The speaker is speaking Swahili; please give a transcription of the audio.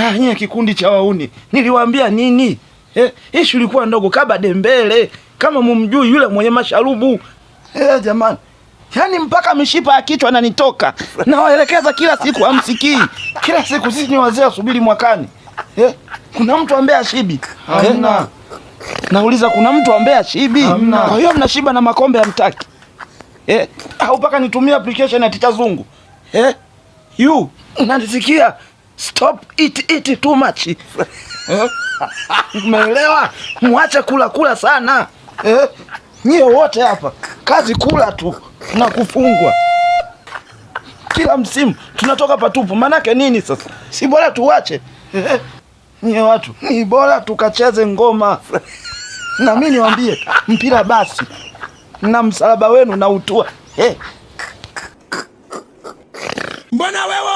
Ah, nyie kikundi cha wauni niliwaambia nini? Ishu ilikuwa ndogo kaba Dembele, kama mumjui yule mwenye masharubu. Jamani, yaani mpaka mishipa ya kichwa nanitoka, nawaelekeza kila siku, hamsikii. Kila siku sisi ni wazee, wasubiri mwakani. Kuna mtu ambaye ashibi? Hamna. Nauliza, kuna mtu ambaye ashibi? Hamna. Kwa hiyo mnashiba na makombe hamtaki. Au mpaka nitumie application ya Ticha Zungu. You unanisikia? Stop eat eat too much. Umeelewa? Mwache kula kula sana. Nyie wote hapa kazi kula tu na kufungwa. Kila msimu tunatoka patupu. Manake nini sasa? Si bora tuache. Nyie watu ni bora tukacheze ngoma. Na mimi niwaambie mpira basi, na msalaba wenu na utua. Mbona wewe